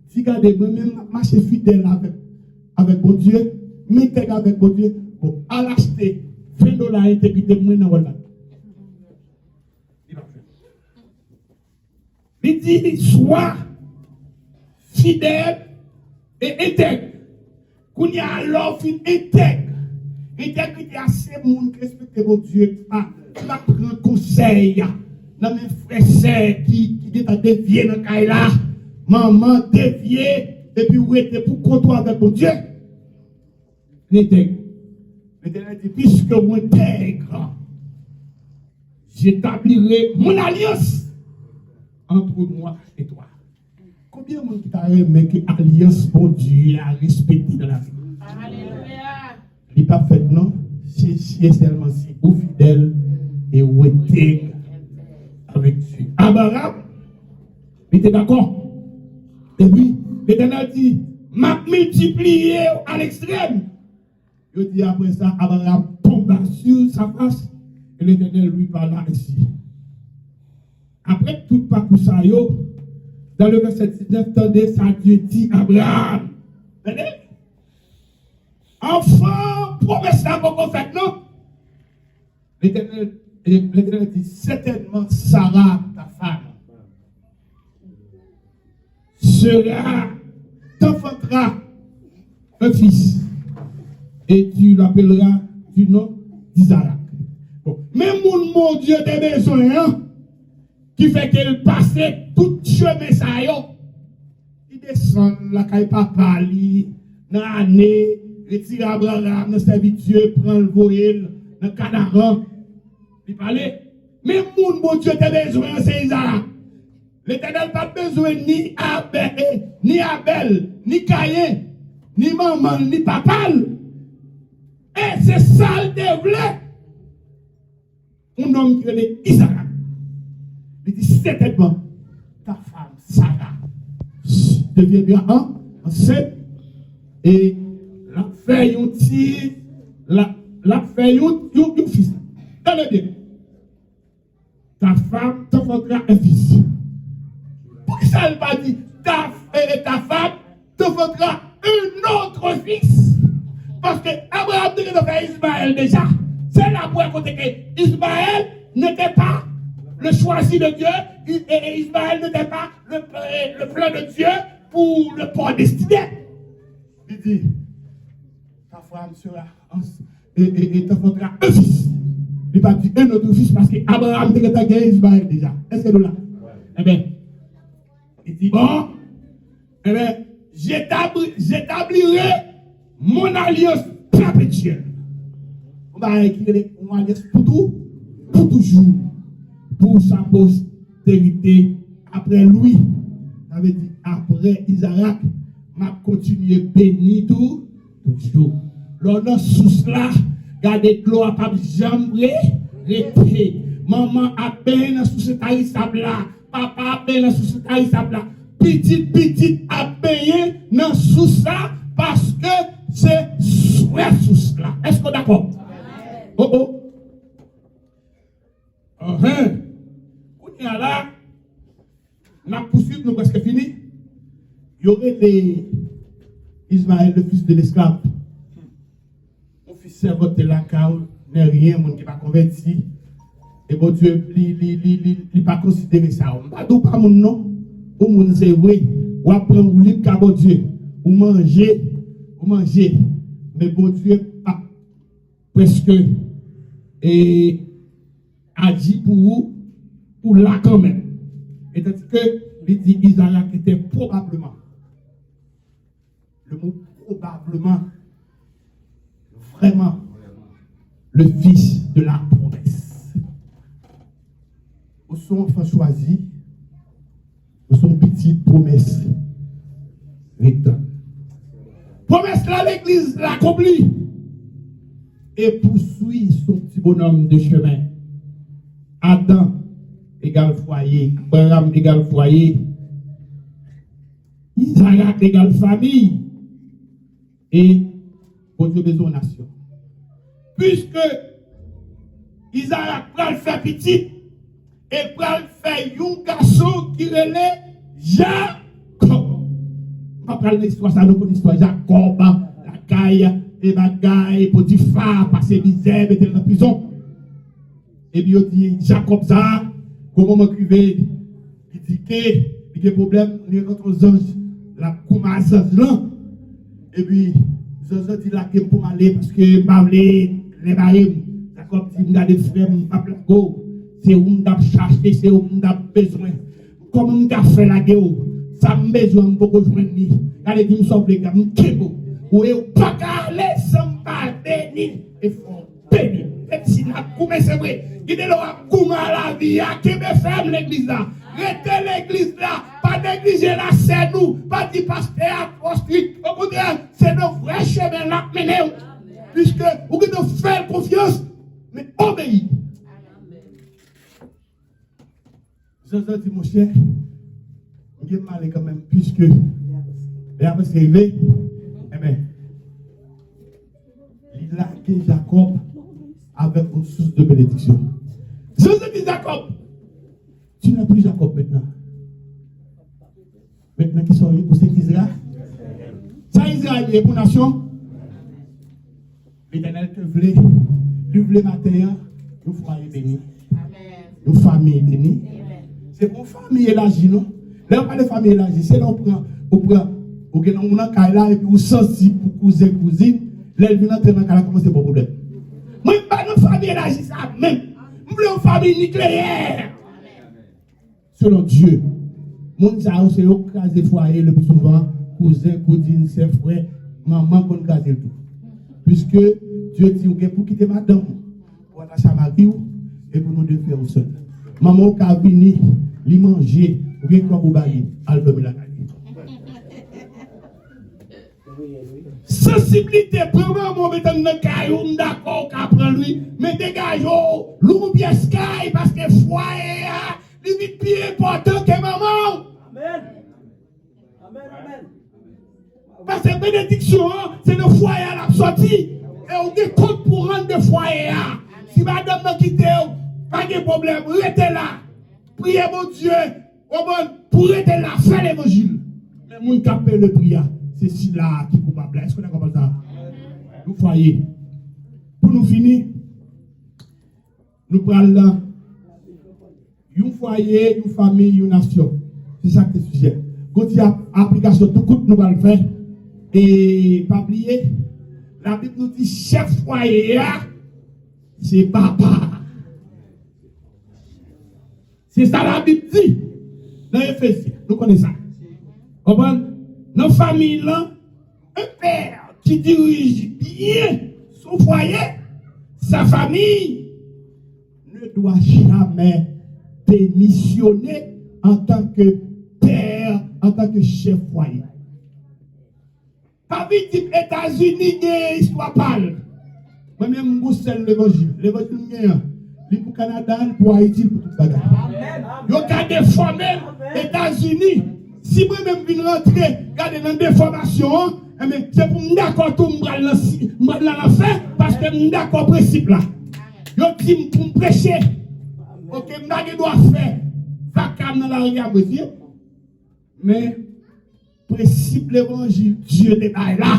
Di gade, mwen menm m ap mache fidèl avèk, avèk Bondye, m entèg avèk Bondye. Bon, al achte ven dola entegrite mwen nan Walmart. Li pa fè. Li di, swa fidèl e entèg. Kounye a, lè w fin entèg, entegrite a se moun ki respekte Bondye, ki pa, ki pa pran konsèy nan men frè sè ki, ki gentan devye nan kay la, manman devye, epi w rete pou kont ou avèk Bondye. Li entèg. Letènèl di, puisque ou entèg, j'établirai mon alliance entre moi et toi. Konbyen moun ki ta renmen ke alyans Bondye a respekte nan lavi w? Alelouya. Li p ap fèt non, se si e sèlman si ou fidèl e ou entèg avèk Dye. Abraham, li te dakò. Epi, Letènèl di, m ap miltipliye w a lekstrèm. Yo di, après ça, Abraham tomba sur sa face et l'Éternel lui parla ainsi. Apre tout pakou sa yo, dans le verset dix-neuf, tande sa Dye di Abraham. Tande? Anfan, pwomès la poko fèt non. Letènèl, e Letènèl di, certainement Sarah, ta femme, sera, t'enfantera un fils, et tu l'appelleras du nom d'Isaac. Bon, men moun Bondye te bezwen an, ki fè ke l pase tout chemen sa yo. Li desann lakay papa li nan ane, retire Abraham nan sèvi Dye, pran l voye l nan Kanaran. Li pale. Men moun Bondye te bezwen an se Izarak. Letènèl pa t bezwen ni Abè, eh, ni Abèl, ni Kayen, ni manman l, ni papa l. E se sa l te vle. Un homme qui est Isaac. Il dit, certainement, ta femme Sarah deviendra un, ansent, e l ap fè yon ti, l ap, l ap fè yon, yon, yon fis. Tande byen. Ta femme t'enfantera un fils. Poukisa l pa di ta, e, e ta femme t'enfantera un autre fils? Paske Abraham te gentan fè Ismaël deja. Se la pou wè kote ke Ismaël n'était pas le choisi de Dieu, et, et Ismaël n'était pas le, le plan de Dieu pour le port destiné. Li di, ta femme sera ans-, e, e, e t'enfantera un fils. Li pa di un autre fils, paske Abraham te gentan gen Ismaël deja. Èske nou la? Ebyen, li di, bon, ebyen, j'établi-, j'établirai mon alliance perpétuelle. Yon bagay ki rele yon alyans pou tou, pou toujou. Pour sa postérité après lui. Sa vle di, apre Izarak, m ap kontinye beni tou, toujou. Lè w nan sous la, gade dlo a p ap janm re-, rete. Manman ap benyen nan sous tarisab la. Papa ap benyen nan sous tarisab la. Pitit pitit ap benyen nan sous la, paske se frè sous la. Èske w dakò? Oh, oh. Anhen. Kounye a la, n ap pouswiv, nou prèske fini. Yo rele Ismaël le fils de l'esclave. Yon fi sèvant te lakay ou, nè ryen, moun ki pa konvèti. E Bondye, li, li, li, li, li pa konsidere sa. M pa di w pa moun non. Ou moun se vre. W ap pran ou lib ka Bondye. Ou manje, ou manje. Men Bondye pa prèske, e, aji pou ou, ou la kanmenm. E tandis ke li di Izarak était probablement, le mot probablement, vraiment, le fils de la promesse. Ou se yon anfan chwazi, ou se yon pitit pwomès. Ret tann. Pwomès la, legliz la akonpli. E pouswi se yon ti bonòm de chemen. Adan egal fwaye, Abraham egal fwaye, Izarak egal fanmi. E Bondye bezwen yon nasyon. Piske Izarak pral fè pitit, e pral fè yon gason ki rele Jakòb. M pa pral nan istwa sa, nou konn istwa Jakòb, lakay, e bagay, Potifa, pase mizè, mete l nan prizon. Epi yo di Jakòb sa, gon moman k rive, li di ke li gen pwoblèm, li rankontre yon zanj, l ap kouman zanj lan. Epi zanj lan di, lage m pou m ale, paske m pa vle lè bare m. Jakòb di, m gade frè m, m p ap lage w. Se ou m t ap chache, se ou m t ap bezwen. Kòman m ka fè lage w? Sa m bezwen, m poko jwenn li. Gade, di m sa w vle, m kenbe w. Ou e ou pa ka ale san m pa beni. E fò beni. Menm si n ap goumen, se vre. Kite lè w ap goumen a lavi a, kenbe fèm legliz la. Rete legliz la. Pa neglije lasèn ou. Pa di pastè a twò strik. Okontrè, se nan vrè chemen l ap mennen w. Piske ou gentan fè l konfyans, men obeyi. Zanj lan di, monchè, m gen m ale kanmenm, piske lè a prèske rive, enben, li lage Jakòb avèk yon sous de benediksyon. Zanj lan di Jakòb, tu n'es plus Jacob maintenant. Maintenant, qui sont, ou se Izra? Sa Izra ye pou nasyon? Letènèl te vle, li vle maten an, yon fwaye beni, yon fanmi beni. Se pou fanmi elaji, non? Lè yo pale fanmi elaji, se lè ou pran, ou pran, ou gen yon moun nan kay la, epi ou santi pou kouzen, kouzin, lè l vin antre nan kay la, kòmanse ba w pwoblèm. Mwen, m pa nan fanmi elaji sa menm. M vle yon fanmi nikleyè. Selon Dye, moun sa yo se yo k kraze fwaye le pli souvan, kouzen, kouzin, sè, frè, manman konn kraze l tou. Piske Dye di ou gen pou kite madanm ou, pou atache a mari w, e pou nou de fè yon sèl. Manman w ka vini, li manje, ou gen kòb ou ba li, al dòmi lakay li. Sansiblite, pran manman w, mete l nan kay ou, m dakò, w ka pran l wi, men degaje w, lou yon pyès kay, paske fwaye a, li vin pi enpòtan ke manman w. Amèn. Amèn, amèn. Paske benediksyon an, se nan fwaye a l ap sòti. E ou gen kont pou rann de fwaye a. Si madanm nan kite w, pa gen pwoblèm, rete la. Priye Bondye, konprann, pou rete la, fè levanjil. Men moun k ap peye le pri a, se sila a ki koupab la. Èske w dakò avèk sa? Yon fwaye. Pou nou fini, nou pral nan yon fwaye, yon fanmi, yon nasyon. Se sa k te sijè. Gon ti ap- aplikasyon tou kout nou pral fè. E pa bliye, Labib nou di chèf fwaye a, se papa. Se sa Labib di nan Efezyen. Nou konnen sa. Konprann? Nan fanmi lan, un père qui dirige bien son foyer, sa famille, ne doit jamais démissionner en tant que père, en tant que chef foyer. Pa vin di m Etazini gen istwa pa l. Mwen menm, m gon sèl levanjil. Levanjil m genyen an, li pou Kanada, li pou Ayiti, li pou tout bagay. Yo ka defòme m Etazini. Si mwen menm vin rantre, gade nan defòmasyon an, enben, se pou m dakò tou, m pral nan si- m pral nan lanfè, paske m dakò prensip la. Yo di m pou m preche. Oke, m pa gen dwa fè vaka m nan lari a, mwen di. Men, prensip levanjil Dye te bay la.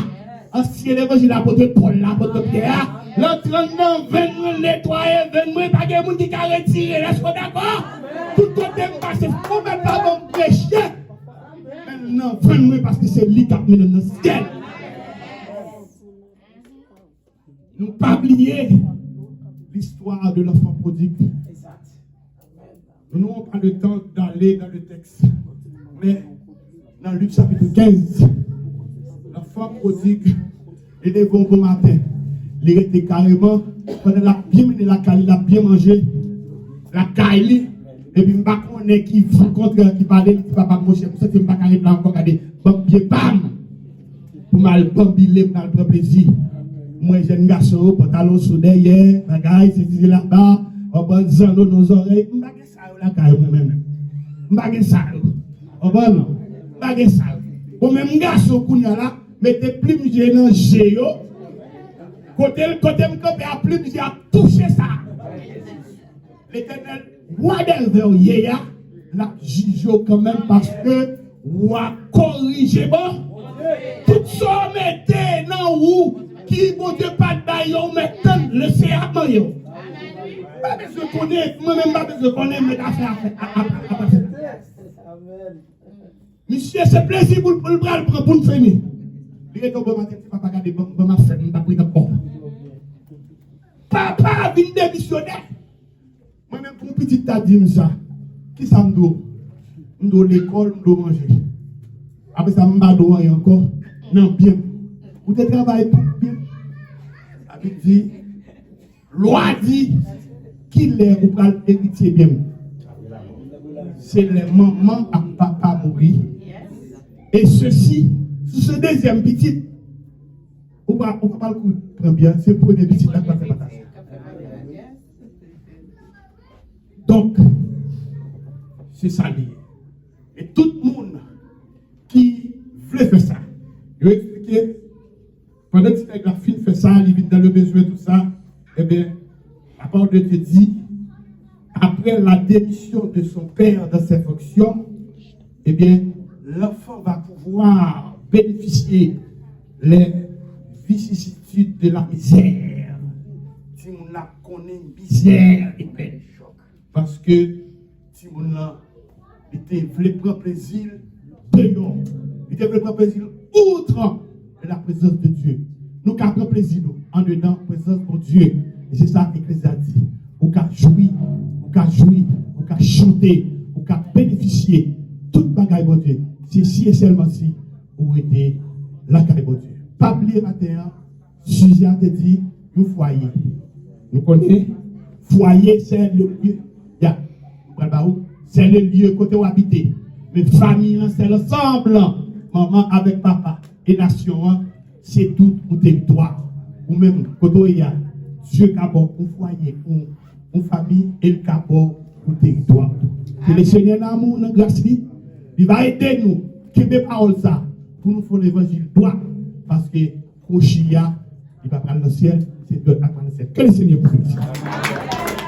Ansyen levanjil apot Pòl la, apot Pyè a. Lan trannde nan venn mwen, netwaye venn mwen, pa gen moun ki ka retire l. Èske w dakò? Tout kote m pase, ou mèt pa ban m preche. Men nan venn mwen, paske se li k ap mennen m nan syèl. Nou pa bliye l'histoire de l'enfant prodigue. Nous n'aurons pas le temps d'aller dans le texte. Mais dans Luc chapitre quinze, l'enfant prodigue, li leve yon bon maten. Li rete kareman, pandan l ap byen mennen lakay li, l ap byen manje lakay li. Epi m pa konnen ki van kontrè ki pale, li di, "Papa m, monchè, m santi m pa ka ret la ankò, gade, ban m pye pa m." Pou m al banbile, m al pran plezi. M wè jèn gason yo, pantalon sou dèyè, bagay, sesi laba, yon bann zanno nan zòrèy. M pa gen sa yo lakay mwen menm. M pa gen sa yo. Konprann? M pa gen sa yo. Bon, menm gason kounye a la, mete plim je nan je yo. Kote, kote m kanpe a, plim je ap touche sa. Letènèl, whatever ye a, l ap jije w kanmenm paske w a korije bon. Tout sa w mete nan ou ki Bondye pa t bay yo, w mèt tann le Seyè ap manyen w. Pa bezwen konnen, mwen menm pa bezwen konnen, mèt afè afè ap fèt. Misye se plezi pou l pral pran pou l fini. Li rete yon bon maten, di, "Papa, gade, ban m afè m, m p ap ret ankò." Papa vin demisyonè. Mwen menm, pou yon pitit ta di m sa, kisa m dwe w? M dwe w lekòl, m dwe w manje. Apre sa, m pa dwe w anyen ankò nan byen m. Ou te travay pou byen m. Labib di, lwa di, kilè ou pral eritye byen m? Se lè manman ak papa mouri. E sesi, sou se dezyèm pitit, ou pa, ou pa pral kouri pran byen, se premye pitit la k pral fè pataj. Donk, se sa li ye. E tout moun ki vle fè sa, yo eksplike, pandan ti nèg la fin fè sa, li vin nan le bezwen, tout sa, ebyen, la parole de Dieu dit, après la démission de son père dans ses fonctions, eh bien, l'enfant va pouvoir bénéficier les vicissitudes de la misère. Timoun la konnen mizè e pèn. Paske timoun nan, li te vle pran plezi l deyò. Li te vle pran plezi l outre de la présence de Dieu. Nou ka pran plezi nou andedan prezans Bondye. E se sa Eklezya di. Ou ka jwi, ou ka jwi, ou ka chante, ou ka benefisye tout bagay Bondye. Se si e sèlman si ou rete lakay Bondye. Pa bliye maten an, sijè a te di yon fwaye. Nou konnen fwaye, se le lye, ya, m pral ba ou, se le lye kote w abite. Men fanmi an, se lansanm, manman avèk papa. E nasyon an, se tout ou teritwa. Ou menm, kote w ye a, Dye ka ba w yon fwaye, yon, yon fanmi, e l ka ba w yon teritwa. Ke le Senyè nan amou, nan gras li, li va ede nou kenbe pawòl sa, Pou nou fè yon levanjil dwat, paske kwochi a, li pa pral nan syèl, se dwèt la k pral nan syèl. Ke le Seigneur vous bénisse.